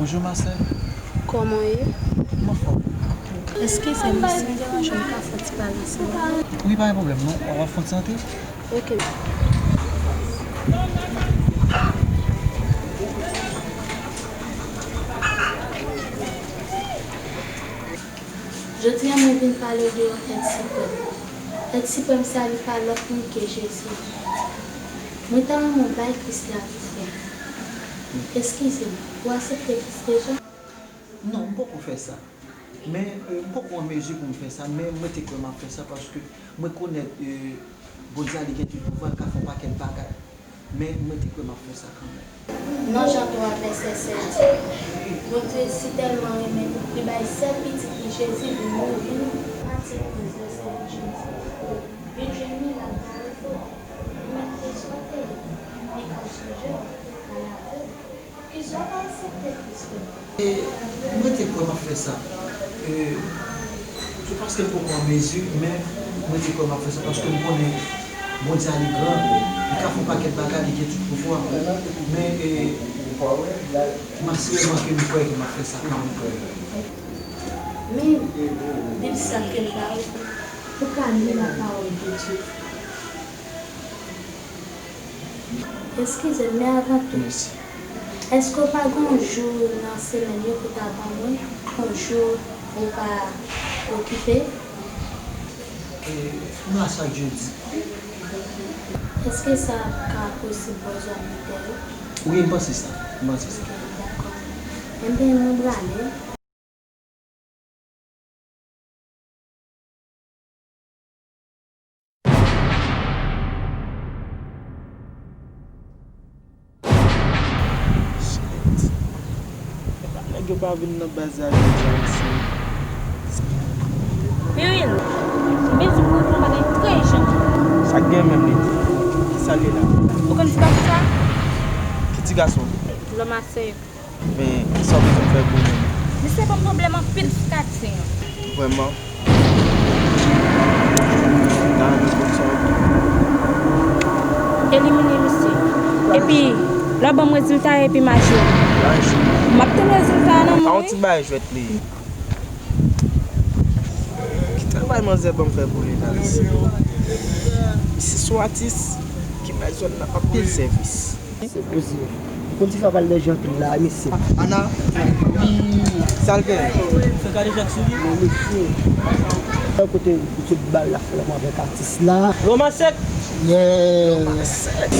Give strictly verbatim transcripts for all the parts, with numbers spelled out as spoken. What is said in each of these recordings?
Bonjou, ma sè. Kòman w ye? M anfòm. Eskize m, si m deranje w, m ka fè yon ti pale sou ou? Wi, pa gen pwoblèm, non. W ap fè yon ti sante? Ok. Jodi a, mwen vin pale w de yon èd siprèm. Èd siprèm sa, li pa lòt moun ke Jezi. Mwen ta renmen w bay Kris lavi w, frè m. Eskize m, ou aksepte Kris deja? Non, m poko fè sa. Men, euh, m poko an mezi pou m fè sa, men mwen te kwè m ap fè sa paske mwen konèt, euh, Bondye a, li gen tout pouvwa, l ka fè yon pakèt bagay. Men mwen te kwè m ap fè sa kanmenm. Nan Jan twa vèsè sèt di, Bondye si tèlman renmen nou, li bay sèl pitit li Jezi vin mouri pou nou. Matyè onz vèsè vennsenk di, Vin jwenn li, l ap ba ou fò. Li menm ke swa te ye, li ka sonje w, pa lave w. Kisa w pa aksepte Kris vre? E mwen te kwè m ap fè sa. E, se paske m poko an mezi, men mwen te kwè m ap fè sa paske m konnen Bondye a li gran, li ka fè yon pakèt bagay, li gen tout pouvwa. Men, e, m asire mwen ke m kwè ke m ap fè sa kanmenm. Men, Bib sa ke l ba ou, ou ka li lapawòl de Dye. Eskize m, men avan tout, èske w pa gen yon jou nan semèn yo pou w ta ban mwen? Yon jou ou pa okipe? E, m la chak jedi. Èske sa ka posib pou w jwenn lide yo? Wi, m panse sa. M panse sa. Dakò. Enben, mwen prale. Pa vin nan baz la jodi a, mesye. Piril, m bezwen pou w reponn bagay trè ijan. Sa k gen menm, Lidi? Kisa l ye la? Ou konn ti gason sa? Ki ti gason? Lòmasèk. Men, kisa w bezwen fè pou li menm? Misye ban m pwoblèm anpil sou katye an. Vrèman? Elimine misye. Epi, lè w ban m rezilta epi m a jwe. M ap tann rezilta a nan men w, wi. A yon ti bagay jwèt li ye. Ki travay manzè ban m fè pou li la, mesye? Misye se yon atis ki bay zòn nan anpil sèvis. Se poze. Ou konn ti fè pale de jan anpil la, mesye. Ana, wi. Sa l gen? Fè gade jak sou li. Non, mesye. Yon kote, kote bal la fè lanmou avèk atis la. Loma sèk. Yeah. Loma sèk.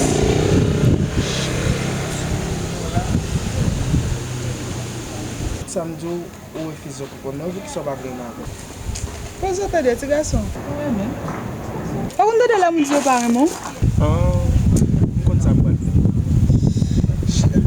Sa m di w, ou refize, ou konprann, non, poukisa w pa vle renmen avè m? Koze w tande, ti gason? Ou renmen m? Pa konn tande lè moun di yo pa renmen w? Ah, m konn sa m pral fè. Shit.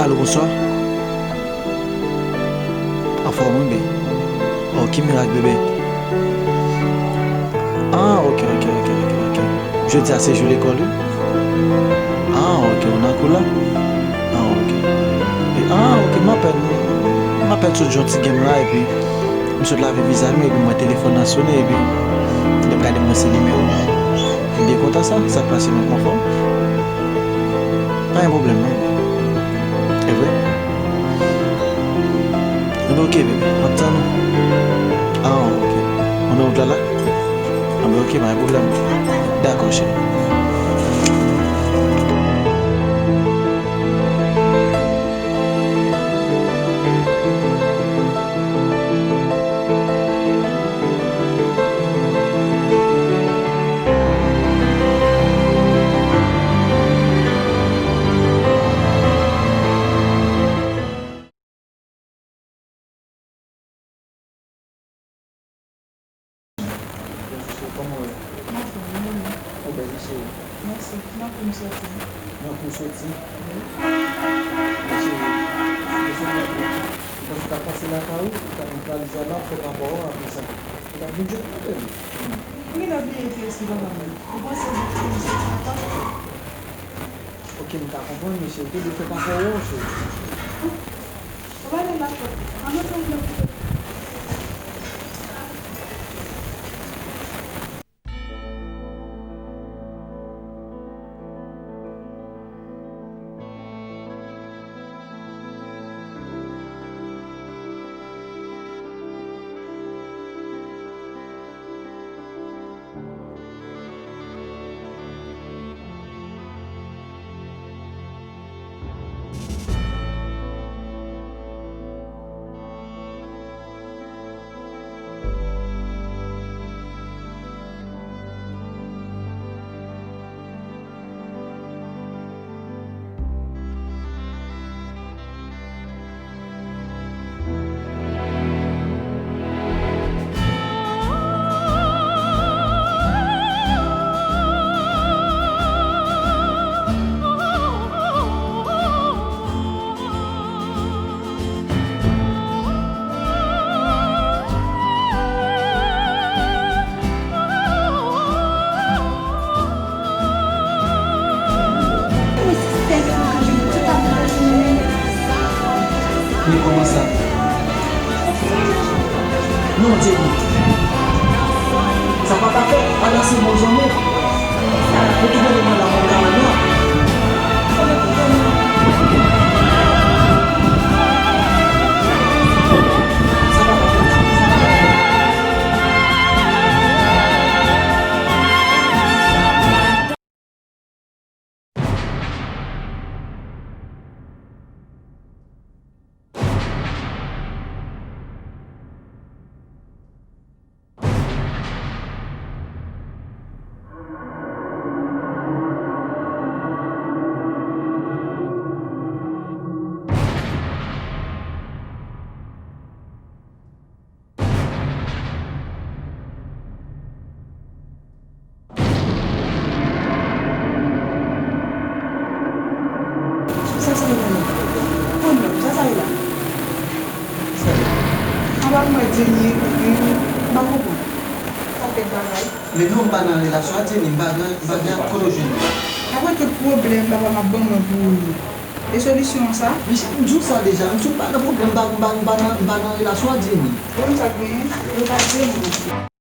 Alo, bonswa. Anfòm, wi, bebe. Oh, ki mirak, bebe? Ah, ok, ok, ok, ok, ok. Jodi a se jou lekòl, wi. Ah, ok, ou nan kou la? Ah, ok. E, ah, ok, m apèn, m apèn sot jwe yon ti game la, epi m sot lave vizaj mwen, epi m wè telefòn nan sone, epi lè m gade, m wè se nimewo. M byen kontan sa, sa k pase, menm anfòm? Pa gen pwoblèm, non. E vre? Enben, ok, bebe, m ap tann ou. Ah, ok. Ou nan wout la, la? Enben, ok, pa gen pwoblèm. Dakò, cheri. Bonswa, kòman w ye? M anfòm, ou menm? Ou bèl, cheri. Mèsi. Nan kou m soti. Nan kou w soti? Wi. Cheri, ou soti nan kou. Ou panse w t ap pase lakay ou, ou t ap met valiz la la, fè pa pa w apre sa. Ou t ap vin jwenn mwen, bebe. Ou genlè bliye ki espri papa m. Ou panse ou vin soti ankò? Ok, m ka konprann, men cheri, ou te dwe fè pa pa w wè w, cheri. Ou pa gen bat kòb. Ann antre nan kote. Men kòman sa? Non, Jenny. Sa pa ka fèt. Ada se bon zanmi. Ou tou konnen mwen la mwen ka wè nwa. Sa pa ka fèt. Sa sa ye la? Kòman? Sa sa ye la? Sa ye? Anba mwen Jenny, m pa konprann. Sa fè bagay. Men non, m pa nan relasyon ak Jenny, m pa gen, m pa gen ak kote w jwenn li. Apre tout pwoblèm papa m ap ban mwen pou ou yo, e solisyon an sa? Men si m di w sa deja, m di w m pa nan pwoblèm, m pa, m pa, m pa nan, m pa nan relasyon ak Jenny. Bon, sa k genyen? Yo pa Jenny.